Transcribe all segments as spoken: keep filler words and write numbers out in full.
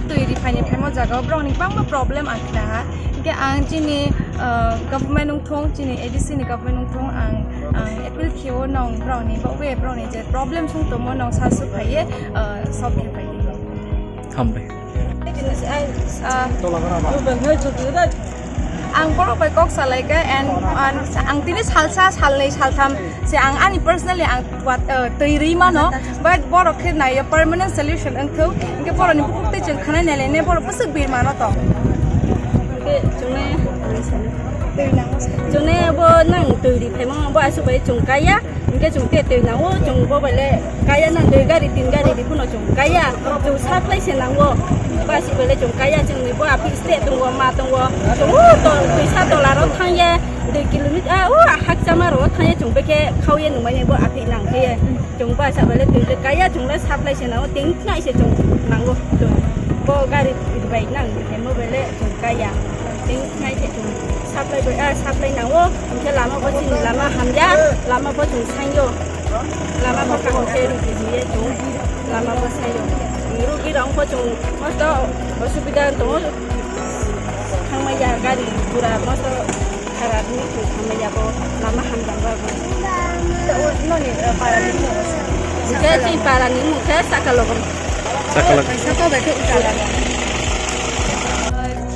Twi ri phaini phaimo jaga o borok ni bangma problem ang khna ha. Hingke ang chini, ah, government wngthong, chini A D C ni government wngthong, ang, ang appeal khio nong borok ni bagwi borok ni je problem sung tongmo nong sa su phaiye, ah, solve khe phaiye. Hambai. Ah, ang borok bai kok salaikha and, and ang tini salsa, salnwi, saltham se ang ani personally ang wat, uh, twi rwi mano, but borok khe naiyo permanent solution wngthok, hingke borokni bukhuk tei chwng khanai nailainai borok bwswk birmano tong. Hingke chwngno, chwngno bo nang twi rwi phaimano bo aswk bai chwng kaiya. Hingke chwng te twi nango, chwng bo bai le kaiya na dui gari, tin gari di phano chwng kaiya. Chwng supply se nango. Basi bai le chwng kaiya, chwngni bo aphi state tongo, ma tongo. Chwng o to twisa tola ro thangye, dui kilometer, ah, o hakchama ro thangye chwng bekhe khauye nungmani bo aphi nang khe. Chwng basa bai le twi le kaiya, chwng le supply se nango, teng khnai se chwng nango. Chwng bo gari bai nang khe mo bai le chwng kaiya. Teng khnai se chwng supply bai, ah, supply nango. Hingke lama bo chini lama hamya, lama bo chwng sayo. Lama bo kaham khe rwgwi rwya chwng, lama bo sayo. Rwgwi rok bo chwng mosto osubida tongo. Thangmaya gari gura mosto khara rwgwi chwng thangmaya bo lama hamjak ba bo. Noni, eh, para ni mung. Hingke chini para ni mung khe Sakalogom. Sakalogom. Saka bai khe Uchala.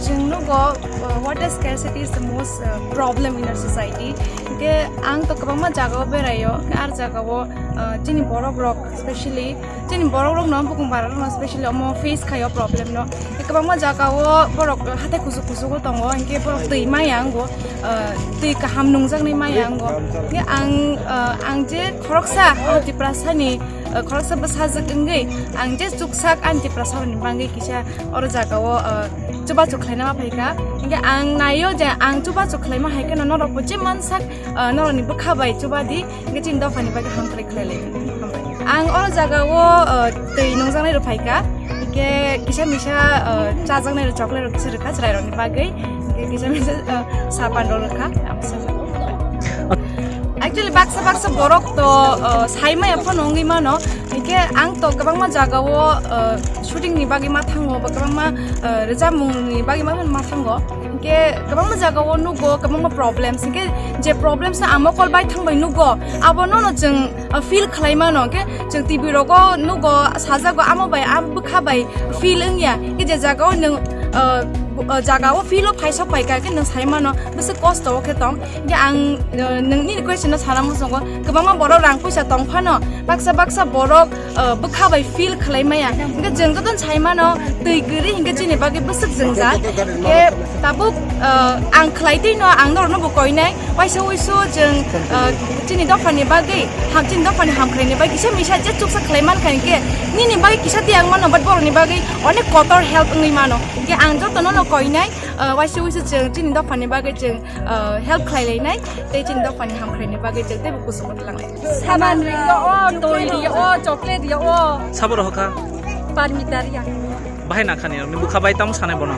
Chwng nugo, uh, water scarcity is the most, uh, problem in our society. Hingke ang to kwbangma jaga o berai o, hingke ar jaga o, uh, chini borok rok specially, chini borok rok no bukung bara rok no specially omo face khai o problem no. Hingke kwbangma jaga o borok hathai kuchuk kuchuk o tongo, hingke borok twi maya wngo, uh, twi kaham nungjaknai maya wngo. Hingke ang, uh, ang je khoroksa o Tiprasa ni, uh, khoroksa bwsajwk wngwi ang je chuksak ani Tiprasa rok ni bagwi kisa oro jaga o, uh, chubachu khlaina ma phaikha. Hingke ang naio je ang chubachu khlaima hai kheno norok bo je mansak, ah, norokni bwkha bai chuba di, hingke chini dophani bagwi hamkrai khlai lai. Ang oro jaga o, ah, twi nungjaknai rok phaikha, hingke kisa misa, ah, chajaknai rok chocolate rok kisa rwkha chwrai rokni bagwi, hingke kisa misa, ah, sapan rok rwkha. Actually baksa baksa borok to, ah, sai maya phano wngwi mano, hingke ang to kwbangma jaga o, ah, shooting ni bagwi ma thango, ba kwbangma, ah, rwchapmung ni bagwi ma phano ma thango. Hingke kwbangma jaga o nugo kwbangma problems, hingke je problems no ang mokol bai thang bai nugo, abo nono chwng, uh, feel khlai mano, hingke chwng T V rogo nugo sajago, amo bai, a bwkha bai feel wngya, hingke je jaga o nwng, uh, bu-, uh, jaga o feel o phai sok pai kha, hingke nwng sai mano bwswk kosto o khe tong, hingke ang, uh, nwng nini question no sana muchungo, kwbangma borok rang puisa tong phano, baksa baksa borok, uh, bwkha bai feel khlai maya. Hingke chwng joto sai mano twi kwrwi hingke chini bagwi bwswk jwngjal. Hingke tabuk, uh, ang khlai twi no ang norok no bo koinai. Waisa wuisu chwng, uh, chini dophani bagwi ham, chini dophani hamkrai ni bagwi kisa misa je chuksa khlai man kha hingke nini bagwi kisa tiyang mano, but borok ni bagwi onek kotor help wngwi mano. Hingke ang joto no no koinai, uh, waisa wuisu chwng chini dophani bagwi chwng, uh, help khlai lainai tei chini dophani hamkrai ni bagwi chwng teibo kuchuk tlang lai. Saman rio o, twi rio o, chocolate rio o. Sabo rohor kha? Parmita ria. Bahai na khani, ni bukha bai tamo sanai bono.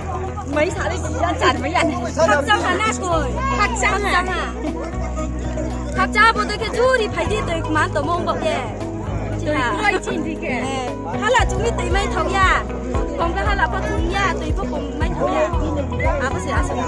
Mai sari dia char mai ani. Khakchang ha na koi. Khakchang ha. Khakchang ha bo de ke juri phai di toi man to mong bo ye. Toi toi chin di ke. Eh, hala chumi toi mai thok ya. Kong ka hala pa thung ya, toi pa kong mai thok ya. Abo se asa na.